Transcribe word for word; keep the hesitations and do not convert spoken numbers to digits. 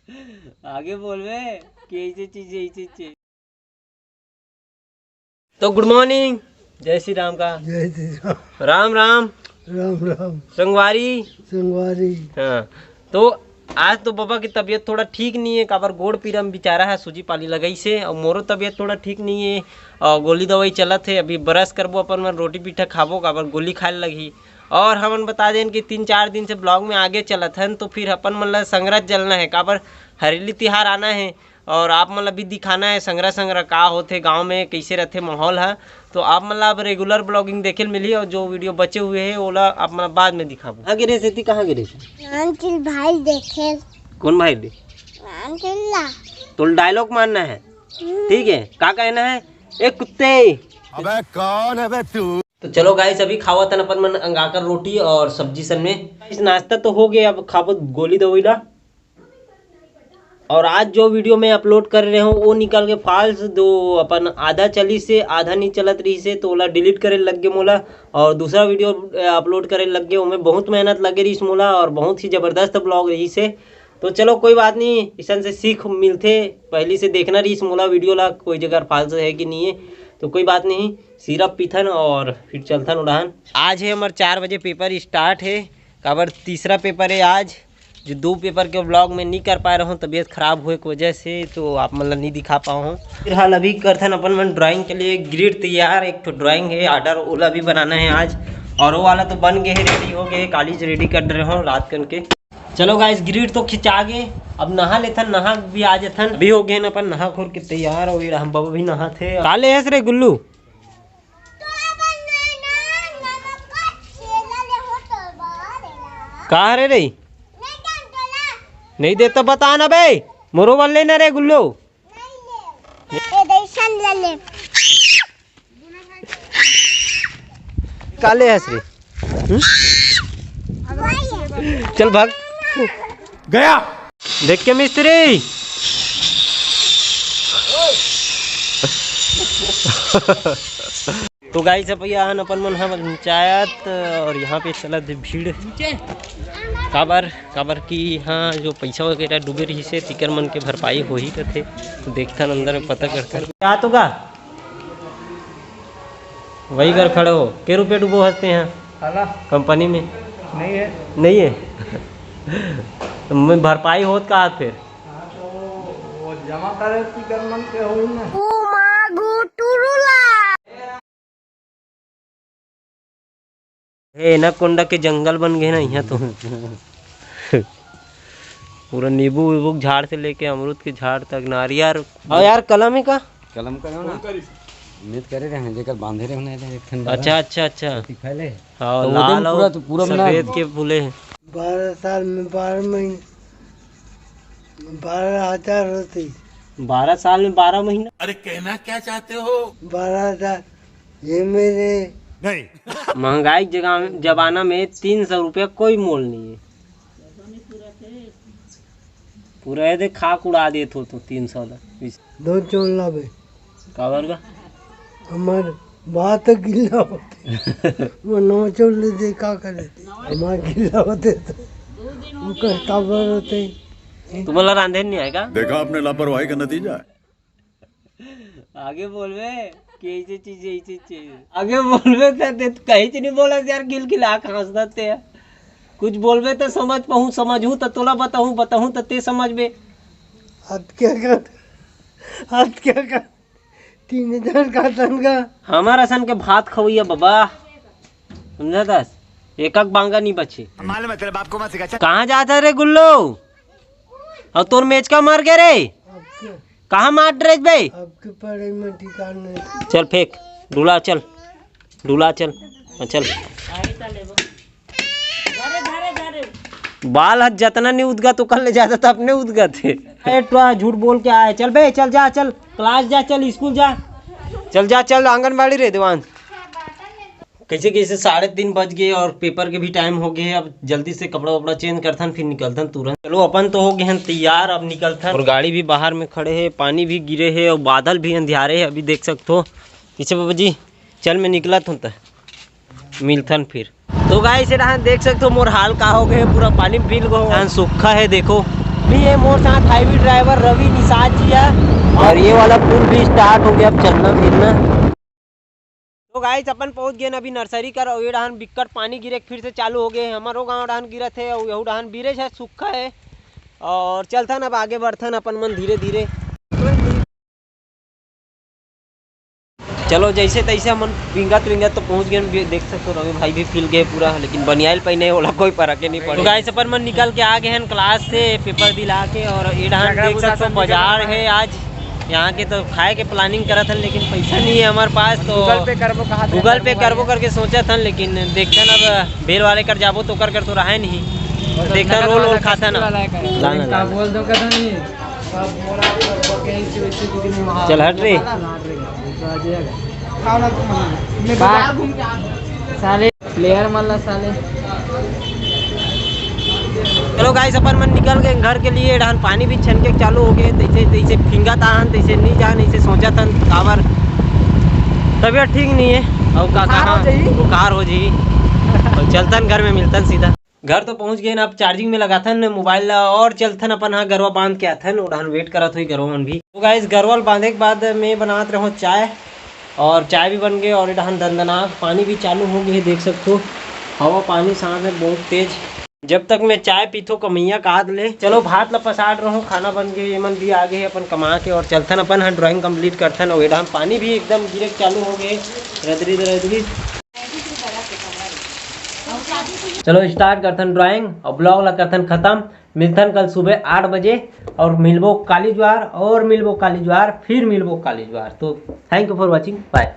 आगे बोलबे कि ऐसे चीज, ऐसे चीज। तो गुड मॉर्निंग, जय श्री राम का। जय श्री राम। राम राम। राम राम। संगवारी। संगवारी। हाँ, तो आज तो बाबा की तबीयत थोड़ा ठीक नहीं है, काबर गोड़ पीरा में बेचारा है, सूजी पाली लगाइस हे, और मोरो तबीयत थोड़ा ठीक नहीं है, और गोली दवाई चलत है। अभी ब्रश करबो, अपन मन रोटी पीठा खाबो, काबर गोली खाए लगही। और हमन बता देन कि तीन चार दिन से ब्लॉग में आगे चलत हन, तो फिर अपन मन ला संघरा चलना है, काबर हरेली तिहार आना है, और आप मन ला भी दिखाना है संघरा संघरा का होथे गांव में, कैसे रहथे माहौल ह। तो आप मन ला अब रेगुलर ब्लॉगिंग देखे ल मिलही, और जो वीडियो बचे हुए है, ओला आप मन ला बाद में दिखाबो। कहाँ गे रहे सेती, कहाँ गे रहे? अंकल भाई देखे। कौन भाई रे? अंकल ला। तो डायलॉग मारना है, हम्म। ठीक है, का कहना है? ए कुत्ते। अबे कौन है बे तू? तो चलो गाइस, अभी खावत हन अपन मन अंगाकर रोटी और सब्जी सन में। गाइस, नाश्ता तो हो गया, अब खाबो गोली दवाई ला। और आज जो वीडियो मैं अपलोड कर रहे हूँ, वो निकल के फॉल्स, जो अपन आधा चलिस हे, आधा नहीं चलत रहिस हे, तो ओला डिलीट करे लग गे मोला, और दूसरा वीडियो अ, अपलोड करे लग गे। ओमे बहुत मेहनत लगे रहिस मोला, और बहुत ही जबरदस्त ब्लॉग रहिस हे। तो चलो, कोई बात नहीं, इसन से सीख मिलथे। पहली से देखना रहिस मोला वीडियो ला, कोई जगह फॉल्स है कि नहीं है, तो कोई बात नहीं, सिरप पीथन और फिर चलथन उड़ान। आज है हमार चार बजे पेपर स्टार्ट है, काबर तीसरा पेपर है आज, जो दो पेपर के व्लॉग में नहीं कर पाए रहूँ, तबीयत खराब होए के वजह से, तो आप मन ला नहीं दिखा पाए हूँ। फिलहाल अभी करथन अपन मन ड्राइंग के लिए ग्रिड तैयार, एक ठो ड्राइंग है ऑर्डर, ओला भी बनाना है आज। और वो वाला तो बन गए है, रेडी हो गए, काली रेडी कर रहे हो रात कन के। चलो गाइस, ग्रिड तो खिंचा गे, अब नहा लेथन, नहा भी आ जथन। अभी हो गए न अपन नहा खोर के तैयार, और ये हम बाबा भी नहाथे। का ले हस रे गुल्लू? का हरे रे? नहीं दे तो बता ना बे, मोरो बर लेना रे गुल्लू। का ले हस रे? हम्म? चल भाग। गया। देख के मिस्त्री। तो गाइस, अब यहाँ अपन मन ह पंचायत, और यहाँ पे चलत हे भीड़। काबर, काबर कि यहाँ जो पैसा वगैरह डूबे रहिस हे, तिकर मन के भरपाई होही कथे। तो देखथन अंदर में पता करथन। क्या तो का? वही घर खड़े हो, के रुपये डूबो हंसते हैं? हाला। कंपनी में? नहीं है। नहीं है? तो मैं भरपाई होत का हाथ फिर? हाँ, तो वो जमा करे, तिकर मन के होई ना। ओ माँ गो टुरुला। हे एनाकोंडा के जंगल बन गए ना यहाँ तो। पूरा नींबू वीबू के झाड़ से लेके अमरूद के झाड़ तक, नारियर। और यार, कलम है का? कलम का ना। उम्मीद करे रहे हैं, जेकर बांधे रहे होने एक ठंडा। अच्छा, अच्छा, अच्छा। दिखा ले। हाँ, तो वो लाल दिन और पूरा, पूरा बना सफेद के फूले हैं। बारह साल में बारह महीने, बारह हजार होती। बारह साल में बारह महीना? अरे, कहना क्या चाहते हो? बारह हजार। ये मेरे नहीं। महंगाई के जगह, जमाना में तीन सौ रुपया कोई मोल नहीं है। पूरा ये दे खाक उड़ा देत हो तो तीन सौ ला। दो चोल लाबे। काबर का? हमार बात गिल्ला होते। वो नौ चोल ले दे, का करे? हमार गिल्ला होते तो ओकर काबर होते? तुम्हाला रांधे नहीं आएगा? देखा आपने लापरवाही का नतीजा है। आगे बोलबे कि ऐसे चीज, ऐसे चीज। आगे बोलबे त ते कहीं नहीं बोला यार, गिल गिला के हंस देते हैं। कुछ बोलबे त समझ पाऊँ, समझूँ त तोला बताऊँ, बताऊँ त ते समझबे। हाथ क्या कर, हाथ क्या कर, तीन हजार का तनखा। हमार असन के भात खवैया बाबा, समझा दस, एक एक बांगा नहीं बचे। मालूम है तेरे बाप को मत सिखा। कहाँ जाता रे गुल्लू? और तोर मेचका मर गए रे? आपके, कहाँ मार रहे बे? आपके पढ़ाई में ठिकान नहीं। चल फेंक, डुला चल, डुला चल, हाँ, चल। बाल हत जतना नहीं उदगत, ओकर ले ज्यादा तो अपने उदगत हे। ए, टुआ झूठ बोल के आए। चल बे, चल जा, चल क्लास जा, चल स्कूल जा, चल जा, चल आंगनबाड़ी रे देवान। कैसे कैसे साढ़े तीन बज गए और पेपर के भी टाइम हो गए। अब जल्दी से कपड़ा वपड़ा चेंज करथन, फिर निकलथन तुरंत। चलो, अपन तो हो गए हैं तैयार, अब निकलथन। और गाड़ी भी बाहर में खड़े है, पानी भी गिरे है और बादल भी अंधियारे है। अभी देख सकते हो पीछे बाबा जी। चल, मैं निकलत हूँ त मिलथन फिर। तो गाइस, ये डहान देख सकते हो मोर हाल का हो गए, पूरा पानी में भील गो। डहान सूखा है, देखो। भी ये मोर साथ हाईवे ड्राइवर रवि निषाद जी है। और ये वाला पुल भी स्टार्ट हो गया, अब चलना फिरना। तो गाइस, अपन पहुंच गए अभी नर्सरी कर, और ये डहान बिक्कट पानी गिरे के फिर से चालू हो गए। हमारो गांव डहान गिरत है और यहू डहान बिरे है, सूखा है। और चलथन अब आगे बढ़थन अपन मन धीरे धीरे। चलो, जैसे तैसे हमन विंगत विंगत तो पहुंच गए। देख सकते हो, रवि भाई भी फील गए पूरा, लेकिन बनियाल पहने, ओला कोई फर्क नहीं पड़े। तो गाइस, अपन मन निकल के आ गए हैं क्लास से, पेपर दिला के। और ये डहान देख सकते हो, बाजार है आज। यहाँ के तो खाए के प्लानिंग करत हन, लेकिन पैसा नहीं है हमारे पास, तो गूगल पे करबो कहा था, गूगल पे करबो करके सोचा था, लेकिन देखते ना, अब बेल वाले कर जाबो तो कर कर तो रहा नहीं। देखते रोल वोल खाता ना। लाना, लाना। बोल दो कदा नहीं। चल हट रे। साले प्लेयर मन ला साले। चलो गाइस, अपन मन निकल गए घर के लिए। डहान पानी भी छनके चालू हो गए, तैसे तैसे फिंगत आहन, तैसे नहीं जान, ऐसे सोचत हन काबर तबीयत ठीक नहीं है। और का बुखार हो कहाँ जाई। बुखार हो जाई। और चलतन घर में मिलतन सीधा। घर तो पहुंच गए ना, अब चार्जिंग में लगाथन मोबाइल ला और चलथन अपन, हाँ, गरवा बांध के आथन। उड़ान वेट करत हुई गरवा मन भी। तो गाइस, गरवा ल बांधे के बाद मैं बनात रहूँ चाय, और चाय भी बन गए और डहान दंदना पानी भी चालू हो गए, देख सकते हो। हवा पानी साथ में बहुत तेज। जब तक मैं चाय पीथो कमैया काद ले। चलो, भात ला पसार रहूँ, खाना बन गए, ये मन भी आ गए अपन कमा के, और चलथन अपन, हाँ, ड्राइंग कंप्लीट करथन। और डहान पानी भी एकदम गिरे चालू हो गए, रदरी रदरी। चलो, स्टार्ट करथन ड्राइंग और ब्लॉग ला करथन खत्म। मिलथन कल सुबह आठ बजे और मिलबो काली ज्वार, और मिलबो काली ज्वार, फिर मिलबो काली ज्वार। तो thank you for watching, bye।